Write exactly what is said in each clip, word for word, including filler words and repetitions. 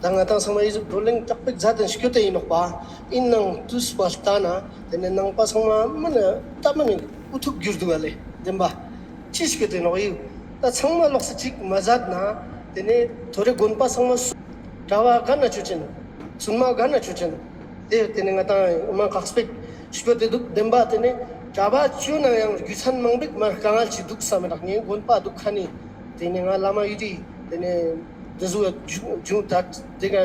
ད་ང་ཏང་ཚང་མ་ཨི་ཟུག་བགྲོ་གླེང་ཀྲག་པོ་མཛད་དེ་སྐྱོད་དེ་ཡིན་ནོག་པ། ཨིན་ནང་དུས་པ་ལྟ་ན་དེ་ནས་ནང་པ་ཚང་མ་མ་ནི་ད་མ་ནི་འུ་ཐུག་གྱུར་འདུག་ག་ལེ། བདེན་པ་ཅི་སྐྱོད་དེ་ནོག་ཡོད། ད་ཚང་མ་ལོགས་སུ་ཅིག་མ་མཛད་ན་དེ་ནས་ཐོ་རེ་དགོན་པ་ཚང་མ་སུ་གྲྭ་པ་ག་ན་ཆོ་ཅན། བཙུན་མ་ག་ན་ཆོ་ཅན། དེ་དེ་ནས་ང་ཏང་མ་ཁག་སྤེག་སྐྱོད་དེ་འདུག། བདེན་པ་དེ་ནས་གྲྭ་པ་ཆོ་ན་ཡང་རྒྱུ་མཚན་མང་པོ་མ་དཀའ་ངལ་ཅིག་འདུག་བསམ་མི་རག། ངའི་དགོན་པ་འདུག་ཁ་ནི་དེ་ནས་ང་བླ་མ་ཡོད་དེ་དེ་ནས་དེ་ཟུག་ཇུང་ད་དེ་ག་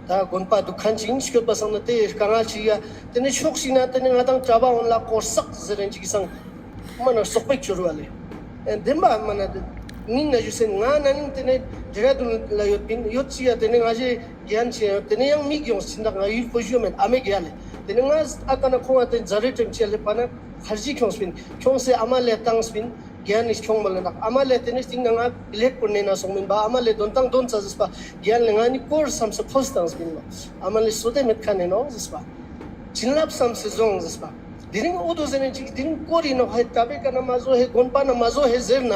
ད་དགོན་པ་འདུག་ཁན་ཅིག་སྐྱོད་པ་སང་ན་དེ་དཀའ་ངལ་ཅིག་ཡ། དེ་ནས་ཕྱོགས་ཤིག་ན་དེ་ནས་ང་ཏང་གྲྭ་པ་འོན་ལ་སྐོར་སག་ཟེར་རན་ཅིག་སང་མ་ན་སོག་པེག་ཅོ་རུ་བ་ལེ། ཨེ་བདེན་པ་མ་ན་དེ་ནིང་ན་ཞུ་སེན་ང་ན་ནིང་དེ་ནས་ཌེ་ར་ཌུན་ལ་ཡོད་པིན་ཡོད་ཅི་ཡ། དེ་ནས་ང་ཞེ་གྱན་ཅི་ཡ། དེ་ནས་ཡང་མིག་ཡོང་སིན་དག་ང་ཡུལ་པོ་ཞུ་མེད་ཨ་མེ་ག་ཡ་ལེ། དེ་ནས་ང་ཨ་ཀ་ན་ཁོང་ང་དེ་ཛ་རེ་ཏྲེམ་ཅི་ཡ་ལེ་པ་ན་ཁར་ཇི་ཁྱོངས་པིན། ཁྱོངས་སེ་ཨ་མ་ལེ་བཏང་སྤིན། གྱན་ནི་ཁྱོང་མ་ལེ་ནག། ཨ་མ་ལེ་དེ་ནས་སྟིང་ན་ང་པི་ལེད་པོ་ནེ་ན་སོང་མིན་པ། ཨ་མ་ལེ་དོན་ཏང་དོན་ཙ་ཟིས་པ། གྱན་ལེ་ང་ནི་སྐོར་བསམ་སེ་ཁོས་བཏང་སྤིན་ནོ། ཨ་མ་ལེ་སོ་དེ་མེད་ཁ་ནེ་ནོ་ཟིས་པ། བྱིན་རླབས་བསམ་སེ་བཟུང་ཟིས་པ། དེ་རིང་འོ་དོ་ཟེར་ནས་ཅིག་དེ་རིང་སྐོར་ཡིན་ནོ་ཧེ་གྲྭ་པའི་ཀ་ན་མ་བཟོ་ཧེ་དགོན་པ་ན་མ་བཟོ་ཧེ་ཟེར་ན།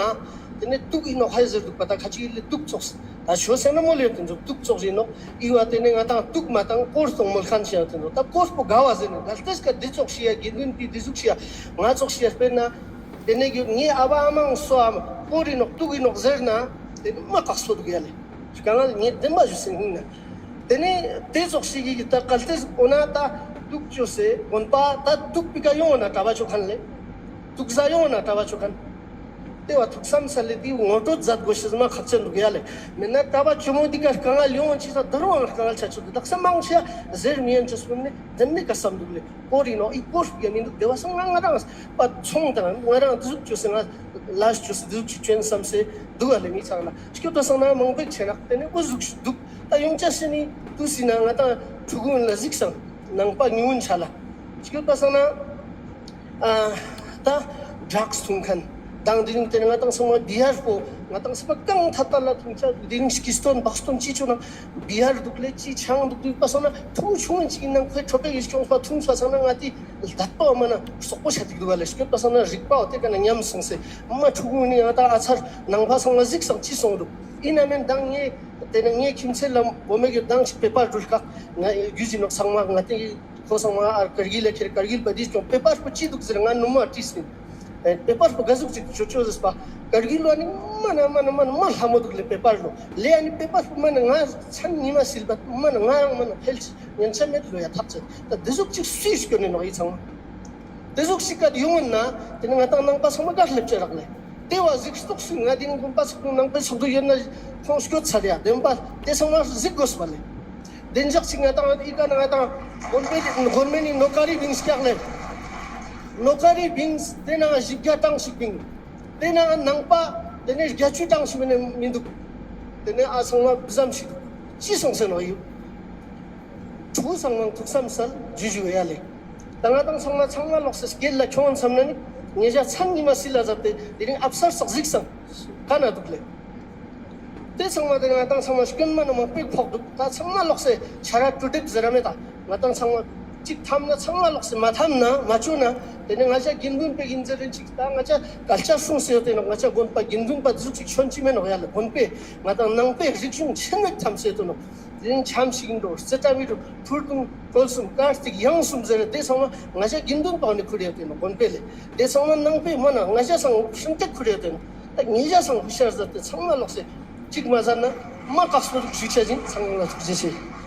དེ་ནས་དུག་ཡིན་ནོ་ཧེ་ཟེར་འདུག་པ། ད་ཁ་ཅིག་ཡིན་ལེ་དུག་ཙོགས། ད་ཆོས་སེ་ན་མོ་ལེ་དེ་ཚོ་དུག་ཙོགས་ཡིན་ནོ། ཨི་བ་དེ་ནས་ང་ཏང་དུག་མ་བཏང་སྐོར་གཏོང་མོལ་ཁན་ཞིག་ཡང་དེ་ཚོ་ད་སྐོར་པོ་དགའ་བ་ཟེར་ནས་གལ་ཏེ་སྐད་དེ་ཙོགས་ཤིག་ཡ་དགེ་འདུན་པའི་དེ་ཟུག་ཤིག་ཡ་ང་ཙོགས་ཤིག་ཡ་དཔེར་ན། དེ་ནས་ཡོད་ངའི་ཨ་བ་ཨ་མང་སོ་ཨམ་སྐོར་ཡིན་ནོག་དུག་ཡིན་ནོག་ཟེར་ན་དེ་ནི་མ་ཁག་སོ་འདུག་ཡ་ལེ། དཀའ་ངལ་ངས་བདེན་པ་ཞུ་སེ་ཡིན་ན། དེ་ནས་དེ་ཙོགས་ཤིག་གི་ད་གལ་ཏེ་འོ་ན་ད་དུག་ཅོས་སེ་དགོན་པ་ད་དུག་པི་ཀ་ཡོང་ན་གྲྭ་པ་ཆོ་ཁན་ལེ། དུག་ཟ་ཡོང་ན་གྲྭ་པ་ཆོ་ཁན། དེ་བ་ཐུགས་བསམ་སལ་ལེ་དེ་ངོ་སྤྲོད་མཛད་དགོས་ཤེས་མ་ཁག་ཅན་འདུག་ཡ་ལེ། མེད་ན་གྲྭ་པ་ཆོ་མོ་དེ་ཀ་དཀའ་ངལ་ཡོང་ཅི་ས་ད་རུང་དཀའ་ངལ་ཆ་ཆོ་དུག་དག་ས་མང་ཆེ་ཟེར་མི་ཡན་ཆོས་པོ་ནི་དེ་ནི་ཀ་བསམ་འདུག་ལེ། སྐོར་ཡིན་ནོ་ཨི་སྐོར་ཡ་མི་འདུག། དེ་བ་སང་ང་ང་རང་པ་ཚོང་དང་ང་རང་དེ་ཟུག་ཅོས་སེ་ང་ལས་ཅོས་སེ་དེ་ཟུག་ཅིག་ཅོན་བསམ་སེ་འདུག་ག་ལེ། མི་ཚང་ལ་སྐྱོད་པ་སང་ན་མང་པོ་ཆེ་ནག། དེ་ནས་འུ་ཟུག་ཞིག་འདུག། ད་ཡོང་ཆ་སེ་ནི་དུས་སི་ན་ང་ཏང་ཕྲུ་གུ་ལ་གཟིགས་སང་ནང་པ་ཉུང་ངུན་ཆ་ལ་སྐྱོད་པ་སང་ན་ཨ་ད་ཌྲགས་འཐུང་ཁན་དང་དེ་རིང་དེ་ནས་ང་ཏང་སང་མ་བི་ཡར་པོ་ང་ཏང་སི་པ་གང་ཐད་ད་ལ་འཐུང་ཆ་དེ་རིང་སྐྱིད་སྟོན་བག་སྟོན་ཅི་ཆོ་ན། བི་ཡར་འདུག་ལེ་ཅི་ཆང་འདུག་འདུག་པ་སང་ན་ཕྲུ་གུ་ཆུང་ངུན་ཅིག་ཡིན་ནང་ཁོའི་ཁྲོ་པའི་ཡིད་སྐྱོང་པ་འཐུང་ས་སང་ན་ང་དེ་ལྡད་པ་མ་ན་སོག་པོ་ཆ་ཏིག་འདུག་ག་ལེ། སྐྱོད་པ་སང་ན་རིག་པའོ་དེ་ཀ་ན་ཉམས་སོང་སེ་མ་ཕྲུ་གུ་ནི་ང་ཏང་ཨ་ཚར་ནང་པ་སང་ན་གཟིགས་སང་ཅི་སོང་འདུག། ཡིན་ན་མེན་དང་ངས་དེ་ནས་ངའི་ཁྱིམ་མཚེས་ལ་འོ་མེ་གི་དང་ཅིག་པེ་པར་འགྲུལ་ཁག་ང་རྒྱུ་ཅི་ནོག་ཚང་མ་ང་དེ་ཁོ་ཚང་མ་ཨར་ཀར་གིལ་ལ་ཁྱེར་ཀར་གིལ་པ་དེ་སྐྱོང་པེ་པར་པོ་ཅི་འདུག་ཟེར་ང་ནུ་མ་བྲིས་ཡིན། ཨེ་པེ་པར་པོ་ག་ཟུག་ཅིག་ཅོ་ཅོ་ཟེར་པ། ཀར་གིལ་ལོ་ཨ་ནི་མ་ན་མ་ན་མ་ན་མ་ལྷ་མོ་འདུག་ལེ་པེ་པར་ལོ། ལེ་ཨ་ནི་པེ་པར་པོ་མ་ན་ང་མཚན་ཉི་མ་སིལ་བ་མ་ན་ང་རང་མ་ན་ཕལ་ཆེར་ཉན་ཆ་མེད་ལོ་ཡ་ཐག་ཆོད། ད་དེ་ཟུག་ཅིག་སུས་སྐྱོན་ནི་ནོག་ཡི་ཚང་མ། དེ་ཟུག་ཞིག་ག་ཡོང་ན་དེ་ནི་ང་ཏང་ནང་པ་ཚང་མ་ག་སླེབས་ཆ་རག་ལེ། དེ་བ་གཟིགས་རྟོག་སུ་ང་དེ་ནི་དགོན་པ་ཚོགས་དུ་ནང་པའི་ཚོགས་དུ་ཡོད་ན་ཁོང་སྐྱོད་ཚར་ཡ་བདེན་པ་དེ་ཚང་མ་གཟིགས་དགོས་པ་ལེ། བདེན་འཇགས་ཤིག་ང་ཏང་ཨི་ཀ་ན་ང་ཏང་དགོན་པའི་དགོན་མེ་ནི་ནོ་ཀ་རི་བིང་སྐྱག་ལེ། ནོ་ཀ་རི་བིང་དེ་ན་བཞི་བརྒྱ་གྲངས་ཤིག་བིང་། དེ་ན་ནང་པ་དེ་ནས་བརྒྱད་ཅུ་གྲངས་ཤིག་མེད་ན་མི་འདུག། དེ་ནས་ཨ་ཚང་མ་བཟམ་ཞིག་འདུག་ཅི་སོང་ཟེར་ནོག་ཡོད། ཕྲུ་གུ་ཚང་མ་ཐུགས་བསམ་སལ་ཇུ་ཇུ་ཡ་ལེ། ད་ང་ཏང་ཚང་མ་ཚང་མ་ལོག་སེ་སྐྱེད་ལ་ཁྱོང་བསམ་ན་ནི་ཉེ་ཞ་མཚན་ཉི་མ་སིལ་ལ་ཟབ་སྟེ་དེ་རིང་ཨབ་སར་སག་གཟིགས་སང་ག་ན་འདུག་ལེ། དེ་ཚང་མ་དེ་ང་ཏང་ཚང་མ་སྐྱོན་མ་ན་མ་པེག་ཕོག་འདུག། ད་ཚང་མ་ལོག་སེ་ཆ་ར་ཀྲུ་ཏེབ་ཟེར་ར་མེད་ད། ང་ཏང་ཚང་མ་ཅིག་ཐམ་ན་ཚང་མ་ལོག་སེ་མ་ཐམ་ན་མ་ཅོ་ན་དེ་ནི་ང་ཅག་དགེ་འདུན་པའི་ཡིན་ཟེར་རིན་ཅིག་ད་ང་ཅག་གལ་ཆ་སྲུང་སེ་ཡོད་དེ་ནོག། ང་ཅག་དགོན་པ་དགེ་འདུན་པ་དེ་ཟུག་ཅིག་ཆོན་ཅི་མེད་ནོག་ཡ་ལེ། དགོན་པས་ང་ཏང་ནང་པའི་རིག་གཞུང་ཆེན་མོ་ཐམ་སེ་ཡོད་དེ་ནོག། དེ་རིང་འཆམ་ཞིག་འགྲོ་རྩེ་གྲ་མི་འགྲོ་ཕུར་དུང་སྐོལ་གསུམ་དཀར་ཐིག་ཡང་གསུམ་ཟེར་རེ་དེ་ཚང་མ་ང་ཅག་དགེ་འདུན་པ་ནི་ཁུར་ཡོད་དེ་ནོག། དགོན་པས་ལེ་དེ་ཚང་མ་ནང་པས་མ་ན་ང་ཅག་སང་ཧྲིན་ཏེ་ཁུར་ཡོད་དེ་ནོག། ད་ཉེ་ཞ་སང་ཧུ་ཤར་ཟེར་ཏེ་ཚང་མ་ལོག་སེ་གཅིག་མ་ཟ་ན་མ་ཀག་སོ་རུག་ཞུ་ཆ་ཅིན་ཚང་མ་ལ་ཐུགས་རྗེ་ཆེ།